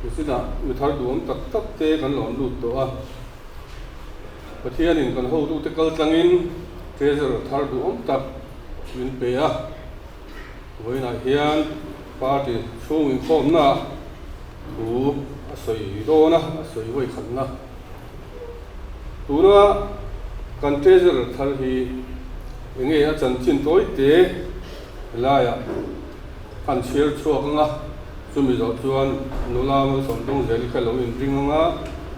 Misinah mi thar duhawm tak tak te kan lawm lut tawh a. Pathianin kan hotute kal tlangin Treasurer thar duhawm tak min pe a. Vawiinah hian party chhung inkhawmna thu a sawi dawn a, a sawi vawi khatna. Tuna kan Treasurer thar hi enge a chanchin tawi te helaiah an chhiar chhuak ang a, chumi zawh chuan nula malsawm dawng zel kha lo inring ang a,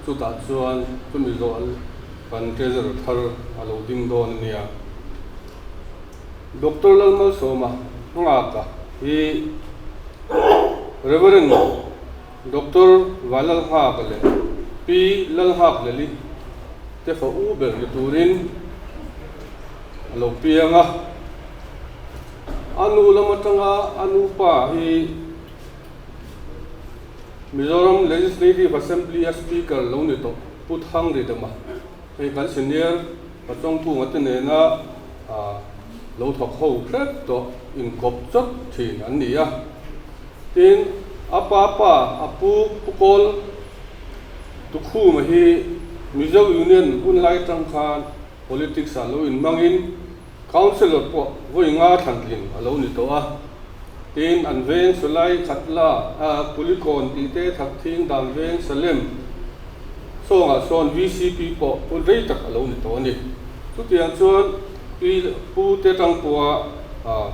chutah chuan chumi zawh kan Treasurer thar a lo ding dawn a nia. Doctor Lalmalsawma Nghaka hi Reverend Doctor Vanlalnghaka leh Pi Lalnghakleli te fa u ber ni turin a lo piang a. A nu lam atanga a nupa hi Mizoram Legislative Assembly a Speaker lo ni tawh Pu Thangridama, hei kan senior Pachawngkunga te nena lo thawk ho hrep tawh inkawp chawt thin an ni a. Tin, a pa pa a pu Pu Kawl Tukhuma hi Mizo Union hun lai atang khan Politics ah lo inhmangin Councillor pawh vawi nga thlantling a lo ni tawh a. Tin, an veng Sulai, Khatla, Kulikawn tih te, Thakthing, Damveng, Salem sawngah sawn VCP pawh hun rei tak a lo ni tawh a ni. Chutiang chuan Pi Pu te tang pawha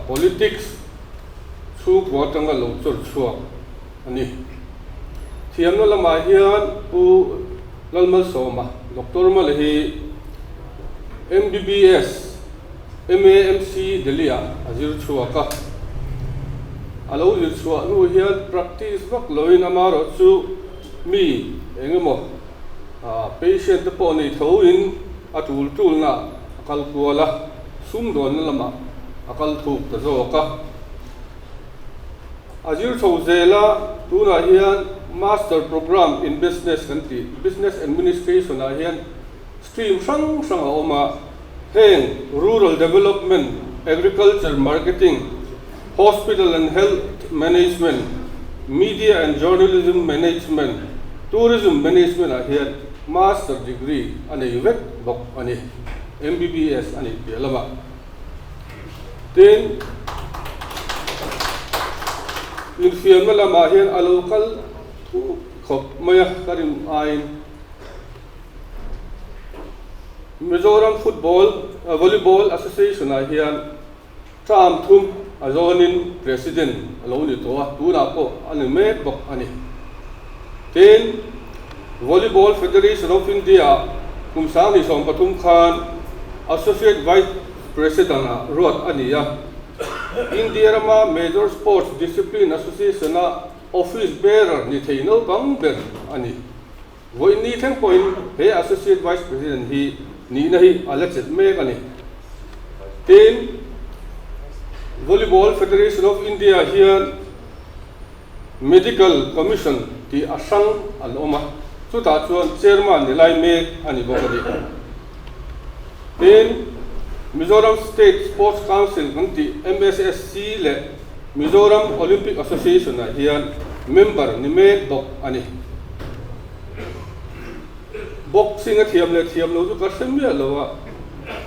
Politics chhungkua atanga lo chawr chhuak a ni. Thiamna lamah hian Pu Lalmalsawma, Doctor Mala hi MBBS, MAMC Delhi-ah a zir chhuak a. A lo zir chhuah hnu hian practice vak loin amaherawh chu mi eng emaw patient te pawh nei thoin a tul tulna a kal kual a, sumdawnna lamah a kal thuk ta zawk a. A zir chho zel a, tunah hian Master Programme in Business kan tih, Business Administration ah hian stream hrang hrang a awm a, heng Rural Development, Agriculture Marketing, Hospital and Health Management, Media and Journalism Management, Tourism Management ah hian Master Degree a nei vek bawk a ni, MBBS a nih piah lamah. Tin, infiamna lamah hian a lo kal thuk khawp mai a, ka rim aiin. Mizoram Football Volleyball Association ah hian term thum a zawnin President a lo ni tawh a, tunah pawh a ni mek bawk a ni. Tin, Volleyball Federation of India ah kum 2013 khan Associate Vice President ah ruat a ni a. India rama Major Sports Discipline Association a Office Bearer ni thei naupang ber a ni. Vawiin thleng pawhin he Associate Vice President hi nihna hi a la chelh mek a ni. Tin, Volleyball Federation of India hian Medical Commission tih a hrang an awm a, chutah chuan Chairman ni lai mek a ni bawk a ni. Tin, Mizoram State Sports Council kan tih MSSC leh Mizoram Olympic Association ah hian member ni mek bawk a ni. Boxing a thiam leh thiam lo chu ka hre miah lo a,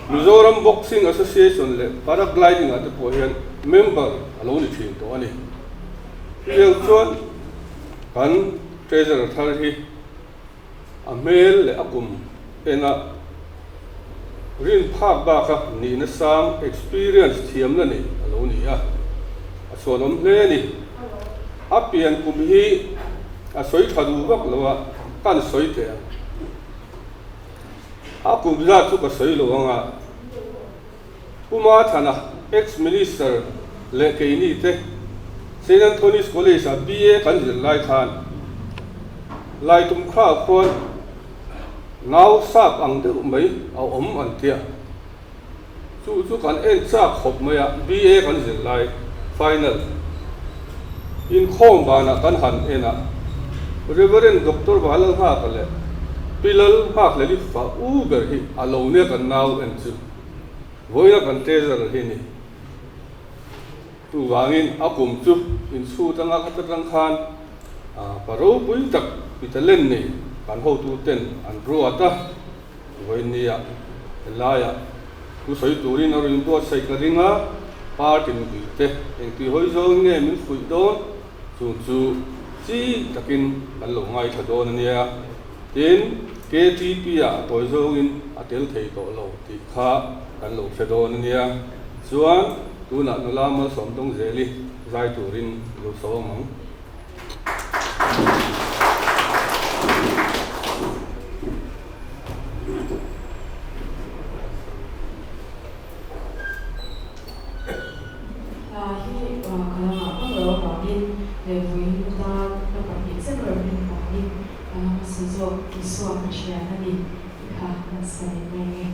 Mizoram Boxing Association leh Paragliding ah te pawh hian member a lo ni thin tawh a ni. Chutiang chuan kan Treasurer thar hi a hmel leh a kum ena rin phak baka nihna sang experience thiamna nei a lo ni a, a chhuanawm hle a ni. A pian kum hi a sawi tha duh vak lo a, kan sawi teh ang. A kum zat chu ka sawi lo ang a. Pu Mathana, ex-Minister leh keini te Saint Anthony's College ah BA kan zir lai khan Laitum kha khuan nau sap ang deuh mai a awm an tia. Chu chu kan en chak khawp mai a, BA kan zir lai final inkhawm banah kan han en a, Reverend Doctor Vanlalnghaka leh Pi Lalnghakleli fa u ber hi a lo nia kan nau en chu. Vawiina kan treasurer hi ni. Chuvangin a kum chu inchhut anga khat atang khan Pa ropui tak mi talent nei kan hotuten an ruat a, vawinia helaiah thu sawi turin a rawn inbuatsaih ka ring a, party mipuite engti hawi zawng nge min fuih dawn chung chu chi takin kan lo ngaithla dawn a nia. Tin, KTP-ah a tawi zawngin a tel thei tawh lo tih kha kan lo hre dawn a nia. Chuan, tunah nula malsawm dawng zeli zai turin lo sawm ang. Hla hi ka lamah vak lo avangin leh vawiin tan ka pahnih zet rawh hming vangin ka la hmasa zawk Isua ka thian a ni tih kha kan sawi mai nge.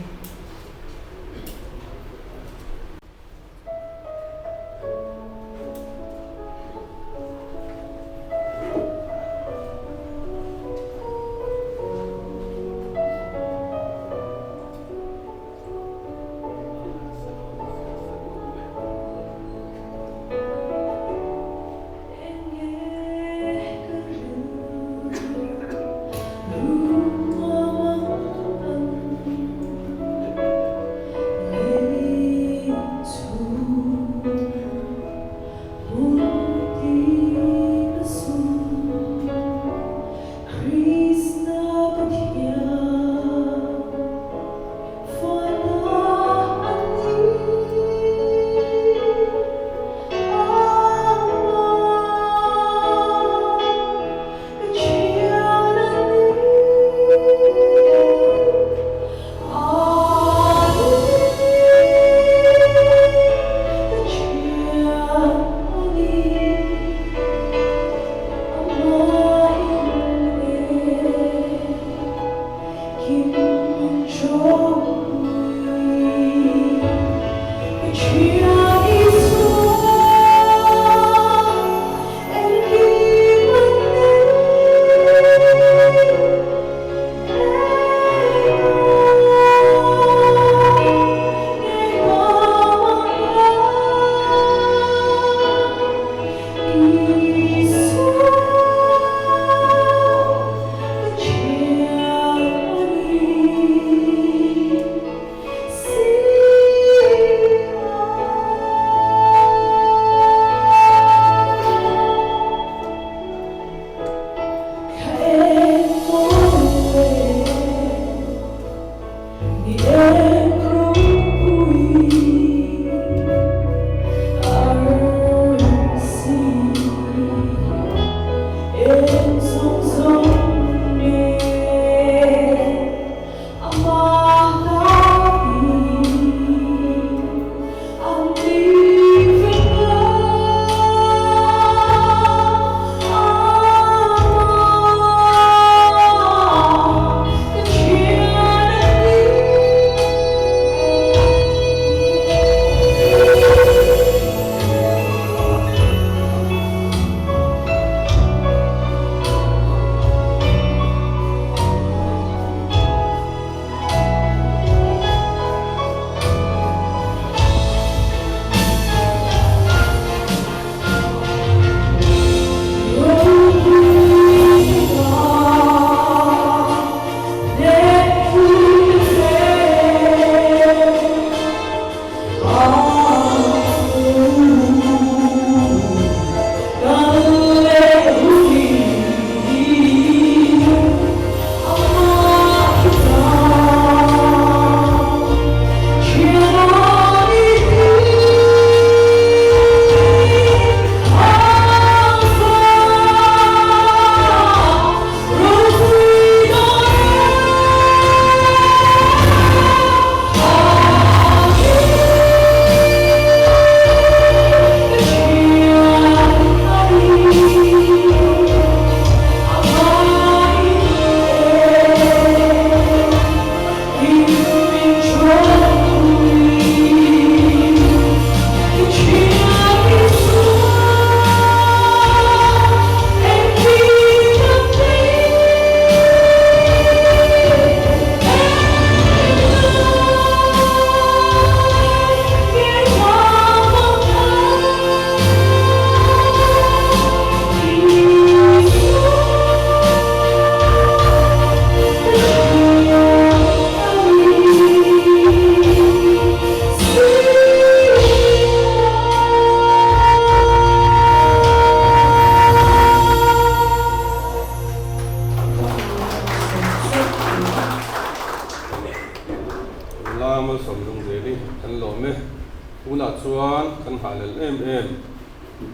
em em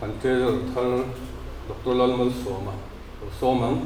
kan Treasurer thar Doctor Lalmalsawma lo sawm ang.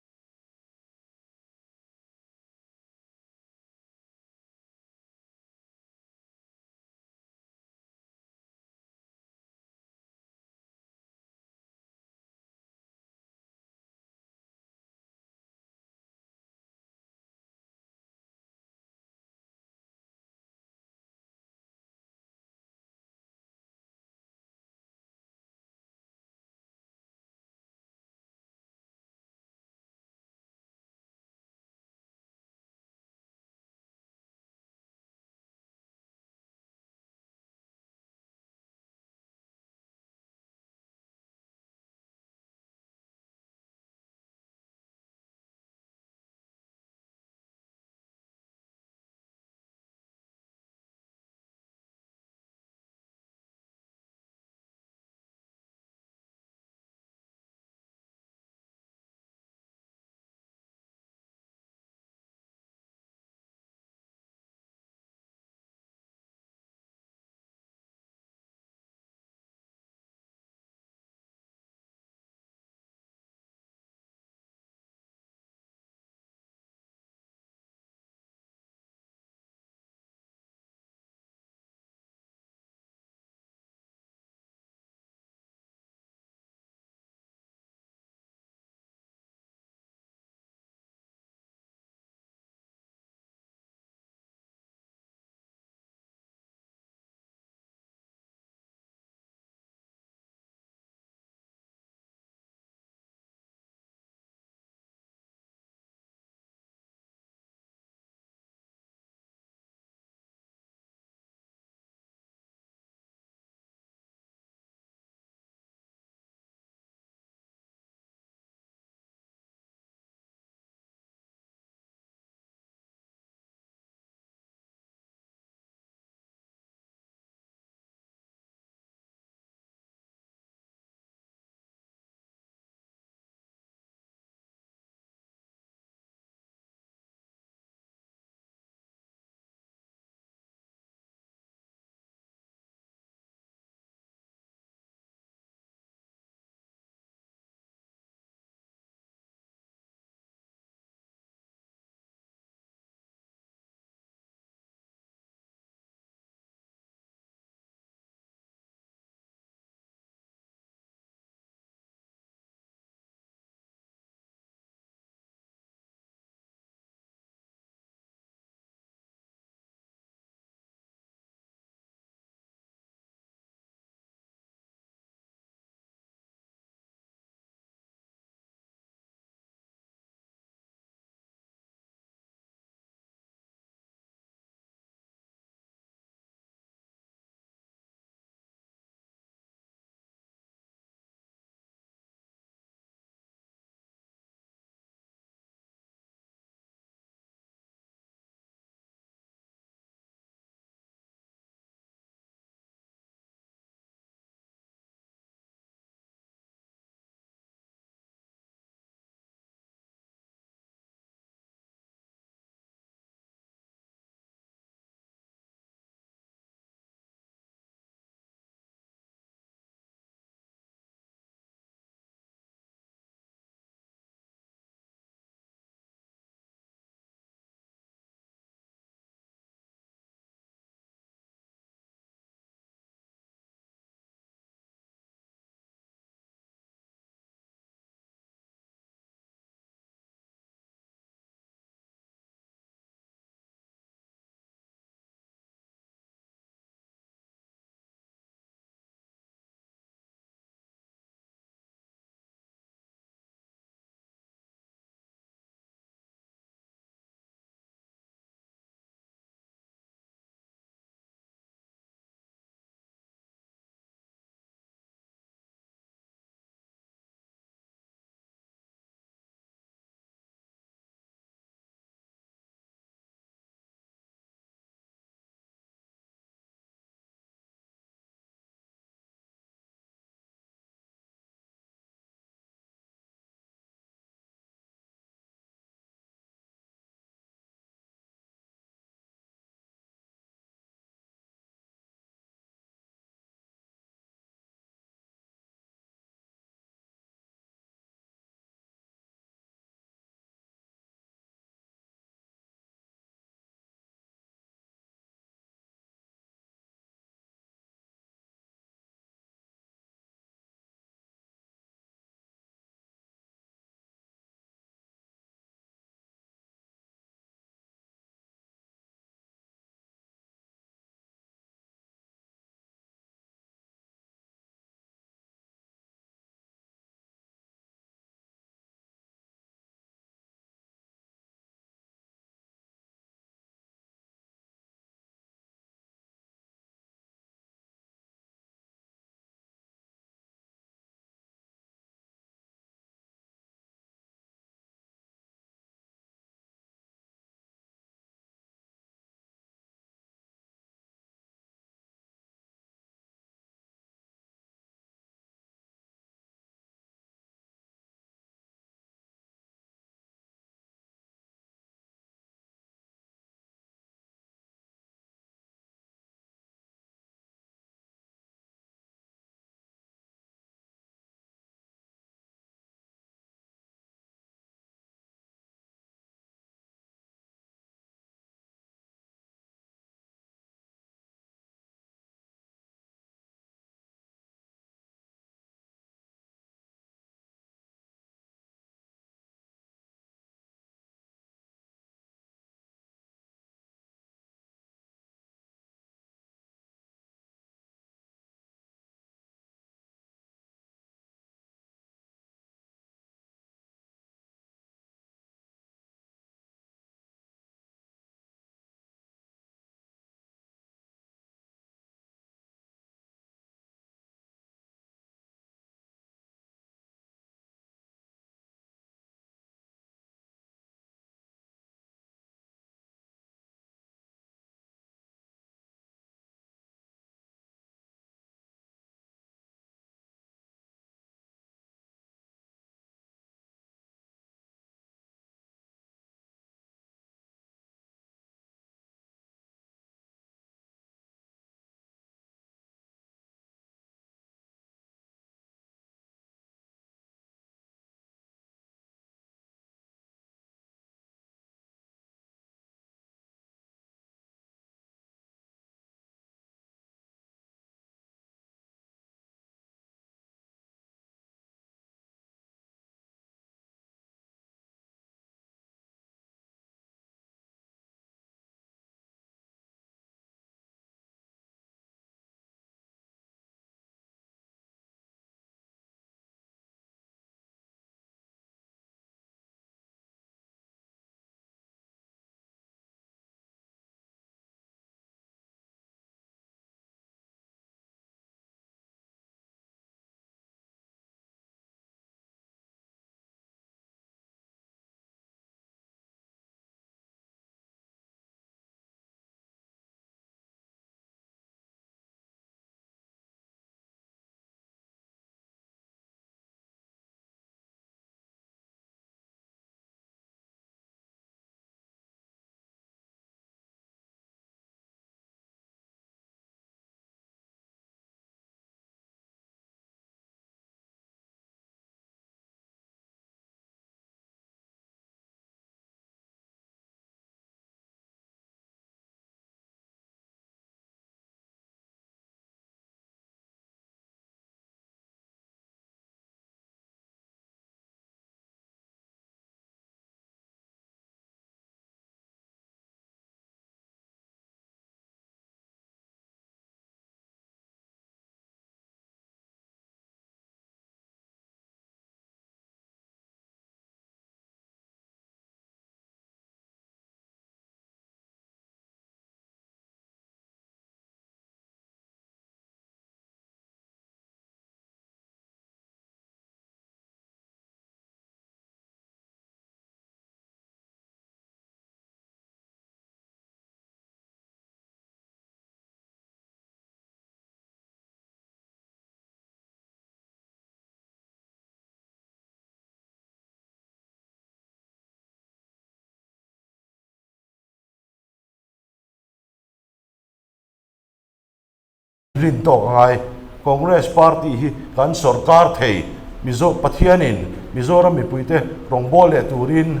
Rin tawk a ngai. Congress party hi kan sorkar thei. Mizo Pathianin Mizoram mipuite rawngbâwl leh turin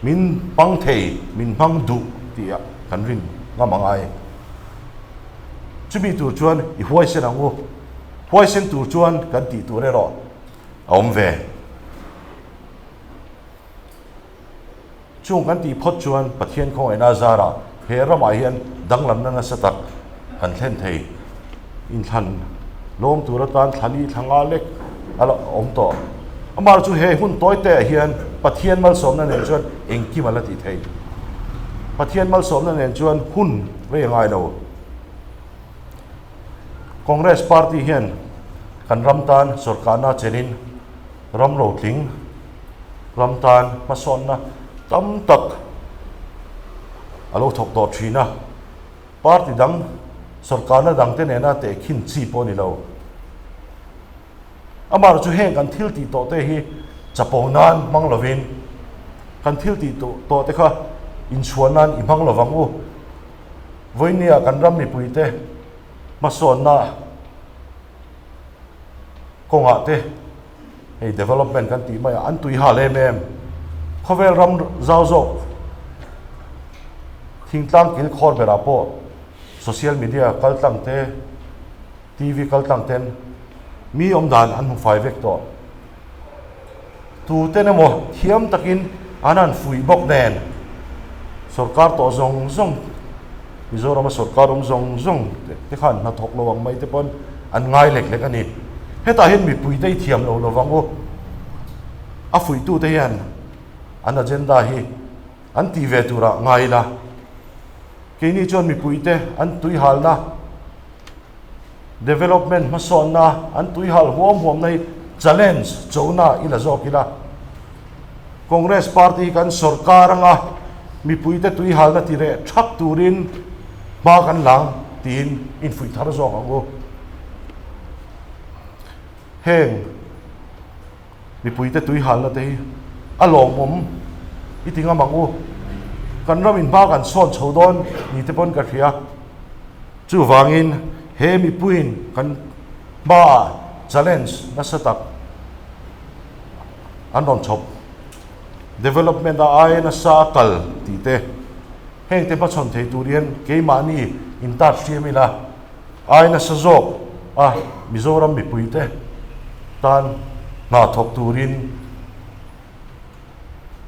min hmang thei, min hmang duh tih kan rin ngam a ngai. Chumi tur chuan i huaisen ang u. Huaisen tur chuan kan tih tur erawh a awm ve. Chung kan tih phawt chuan Pathian khawngaihna zarah he ramah hian danglamna nasa tak kan thlen thei. Inthlan lawm tur atan thlali thla nga lek a la awm tawh. Amah chu he hun tawi te ah hian Pathian malsawmna nen chuan engkim a la ti thei. Pathian malsawmna nen chuan hun rei a ngai lo. Congress party hian kan ram tan sorkarna chelin ram rotling, ram tan hmasawnna tam tak a lo thawk tawh thin a, party dang sorkarna dangte nena tehkhin chi pawh a ni lo. Amaherawhchu chu heng kan thil tih tawh te hi chapo nan hmang lovin kan thil tih tawh te kha inchhuan nan i hmang lovang u. Vawinia kan ram mipuite hmasawnna kawngah te hei development kan tih mai a, an tui hal em em. Khawvel ram zau zawk thingtlang kil khawr berah pawh social media kaltlang te, TV kaltlang ten mi awm dan an hmu fai vek tawh. Tu ten emaw thiam takin an han fuih bawk nen sorkar tawh zawng zawng Mizorama sorkar awm zawng zawng te khan hnathawk lo ang mai te pawn an ngai lek lek a ni. Hetah hian mipui te i thiam lo lovang u. A fuihtute hian an agenda hi an tih ve turah ngai ila. Keini chuan mipuite an tuihalna, development hmasawnna, an tuihal huam huamna hi challenge chona i la zawk ila. Congress party hi kan sorkar anga mipuite tuihalna ti reh thap turin hma kan lang tiin infuih thar zawk ang u. Heng Mipuite tuihalna te hi a lawmawm i ti ngam ang u. Kan ram in hma kan sawn chho dawn ni te pawn ka hria. Chuvangin he mipuiin kan hmaah challenge nasa tak an rawn chhawp. Development a aia nasa a kal tih te, heng te hmachhawn thei tur hian keimahni intat hriam ila Ai nasa zawk a Mizoram mipuite tan hna thawk turin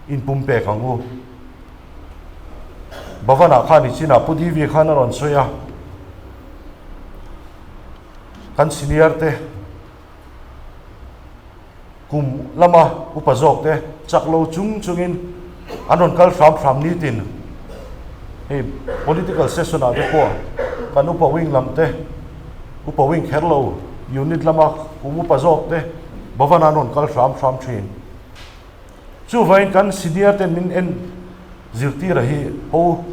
inpumpek ang u. Bhavan-ah khan i chinah Pu Divi khan a rawn sawi a, kan senior te kum lama upa zawk te chak lo chung chungin an rawn kal hram hram nitin hei political session ah te pawh kan upa wing lam te upa wing kher lo unit lama kum upa zawk te Bhavan an rawn kal hram hram thin. Chuvangin kan senior ten min en zirtira hi ho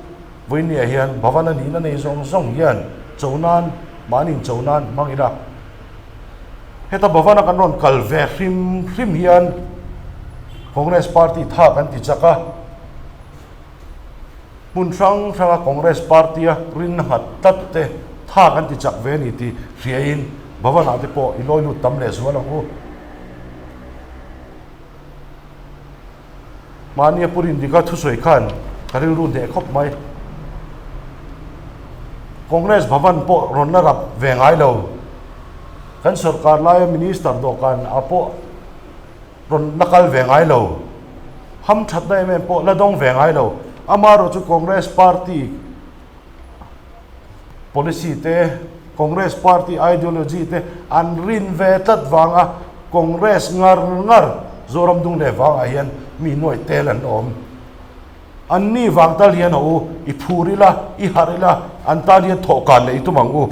vawinia hian Bhavan a nihna nei zawng zawng hian cho nan mahni in cho nan hmang ila. Heta Bhavan a kan rawn kal ve hrim hrim hian Congress party tha kan ti chak a, hmun hrang hranga Congress party a rin nghat tlat te tha kan ti chak ve a ni tih hriain Bhavan ah te pawh i lawi lut tam leh zual ang u. Mahnia Pu Rindika thusawi khan ka rilru hneh khawp mai. Congress Bhavan pawh rawn la rap ve ngai lo. Kan sorkar laia Minister dawhkan ah pawh rawn la kal ve ngai lo. Hamthatna em em pawh la dawng ve ngai lo. Amaherawhchu Congress Party Policy te, Congress Party ideology te an rin ve tlat vanga Congress ngar ngar Zoram dung leh vangah hian mi nuaih tel an awm. An ni vang tal hian a u, i phur ila, i harh ila, an tan hian thawhkan leh i tum ang u.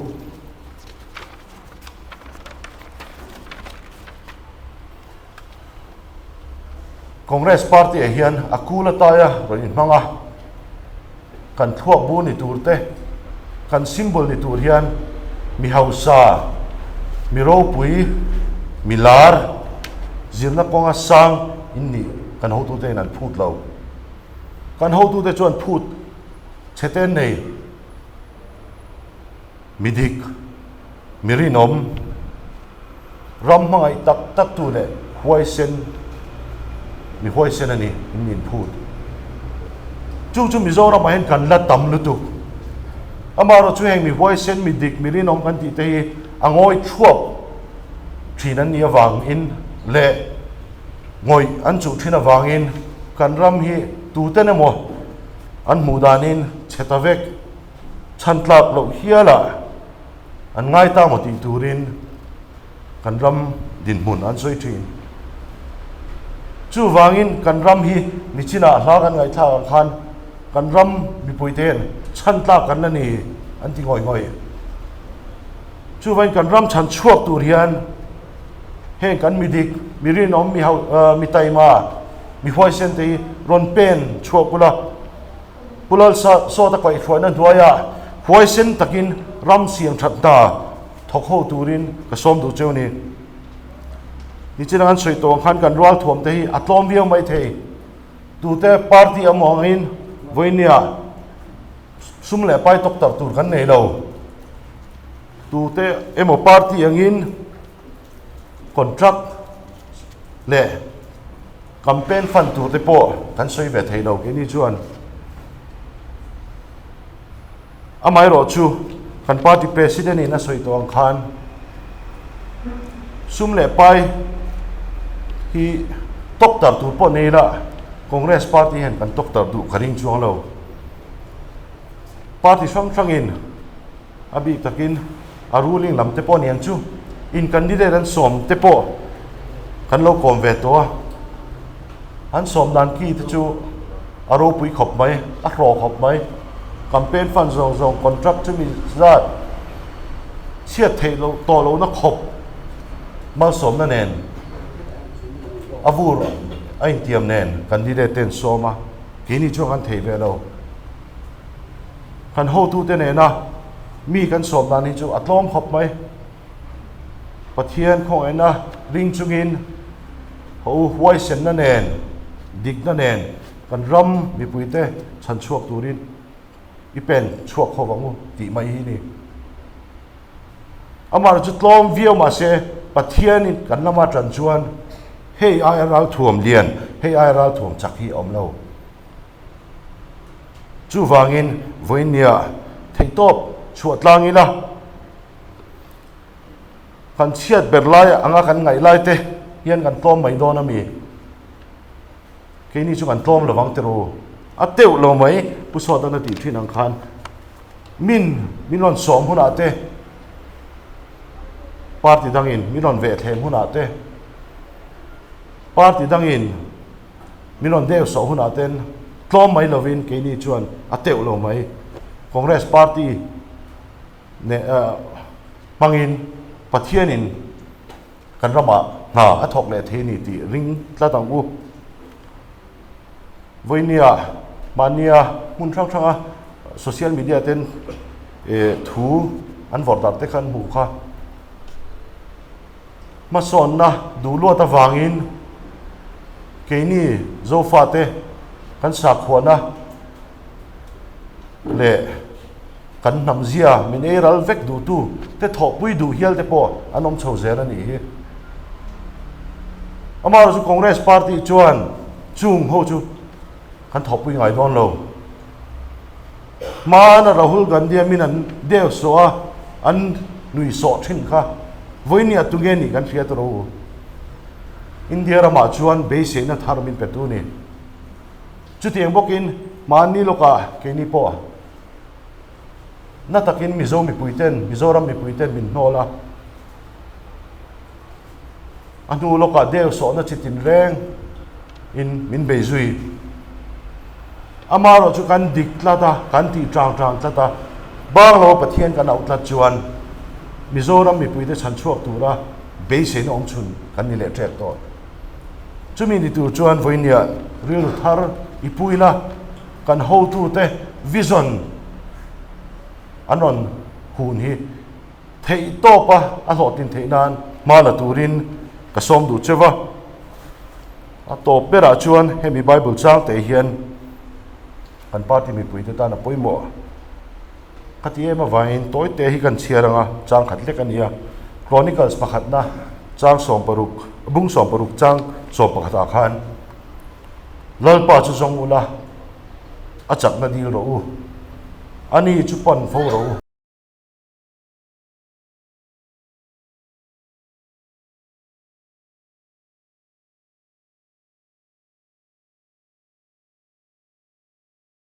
Congress party ah hian a kul ataia rawn inhmang a, kan thluak bu ni tur te, kan symbol ni tur hian mi hausa, mi ropui, mi lar, zirna kawnga sang in nih kan hotute in an phut lo. Kan hotute chuan phut chhe te nei, mi dik. Mi rinawm, ram hmangaih tak tak tu leh huaisen, mi huaisen a ni in min phut. Chu chu Mizoramah hian kan la tam lutuk. Amaherawh chu heng mi huaisen, mi dik, mi rinawm kan tih te hi a ngawi thuap thin an nih avangin leh ngawih an chuh thin avangin kan ram hi tuten emaw an hmuh danin chhe ta vek chhan tlak loh hialah an ngai ta maw tih turin kan ram dinhmun an sawi thin. Chuvangin kan ram hi nichinah hla kan ngaihthlak ang khan kan ram mipuite hian chhan tlak kan la ni an ti ngawih ngawih. Chuvangin kan ram chhan chhuak tur hian heng kan mi dik, mi rinawm, mi hau, mi taima, mi huaisen te hi rawn pen chhuak ula, Pu Lalsa sawta kaihhruaina hnuaiah huaisen takin ram siam that hna thawk ho turin ka sawm duh cheu ni. Nichin an sawi tawh ang khan kan rual thuam te hi a tlawm viau mai thei. Tute party awm angin vawinia sum leh pai tawk tarh tur kan nei lo. Tute emaw party angin contract leh Campaign fund tur te pawh kan sawi ve thei lo keini chuan. Amaherawh chu kan party president in a sawi tawh ang khan sum leh pai hi tawk tar tur pawh nei ila Congress party hian kan tawk tar duh ka ring chuang lo. Party hrang hrangin a bik takin a ruling lam te pawh aniang chu in candidate an sawm te pawh kan lo kawm ve tawh a, an sawm dan ki te chu a ropui khawp mai, a hlawh khawp mai, campaign fund zawng zawng contract chu mi zat chhiat theih loh tawh lohna khawp malsawmna nen a vur a intiam nen candidate te an sawm a, keini chuan kan thei ve lo. Kan hotute nena mi kan sawm dan hi chu a tlawm khawp mai. Pathian khawngaihna ring chungin ho huaisenna nen, dikna nen kan ram mipuite chhan chhuak turin i pen chhuak khawp ang u tih mai hi ni. Amah chu tlawm viau mahse Pathianin kan lama tan chuan hei aia ralthuam lian, hei aia ralthuam chak hi a awm lo. Chuvangin vawinia theihtawp chhuah tlang ila, kan chhiat ber lai anga kan ngaih lai te hian kan tlawm mai dawn a mi? Keini chu kan tlawm lovang tiraw? A teuh lo mai, Pu Sawtana tih thin ang khan min min rawn sawm hunah te, party dangin min rawn vehthlem hunah te, party dangin Min rawn deu sawh hunah ten tlawm mai lovin keini chuan a teuh lo mai. Congress party ne hmangin Pathianin kan ramah hna a thawk leh thei a ni tih ring tlat ang u. Vawinia mahnia hmun hrang hranga social media ten thu an vawrh darh te kha an hmuh kha. Hmasawnna duh luat avangin keini Zofate kan sakhuana leh kan hnamzia min ei ral vek duhtu te thawhpui duh hial te pawh an awm chho zel a nih hi. Amaherawhchu Congress party chuan chung ho chu kan thawhpui ngai dawn lo. Hmana Rahul Gandhi-a min an deu sawh a, an nui sawh thin kha vawinia tunge nih kan hria tawh u. India ramah chuan beiseina thar min pe tu ni. Chutiang bawkin hmanni lawkah keini pawh na takin Mizo mipuiten, Mizoram mipuiten min hnawl a. A hnu lawkah deu sawhna chi tinreng in min bei zui. Amaherawh chu kan dik tlat a, kan tih tang tang tlat a, bang lo Pathian kan auh tlat chuan Mizoram mipuite chhan chhuak tura beiseina awm chhun kan ni leh tep tawh. Chumi ni tur chuan vawinia rilru thar i puila kan hotute vision an rawn hun hi Theih tawpa a hlawhtlin theih nan hma la turin ka sawm duh che va. A tawp berah chuan hemi Bible chang te hian kan party mipuite tan a pawimawh. Khati em avangin tawi te hi kan chhiar anga chang khat lek a ni a. Chronicles pakhatna chang 60, bung 60 chang 11 ah khan Lalpa chu zawng ula, a chakna dil rawh u, ani chu pan fo rawh u.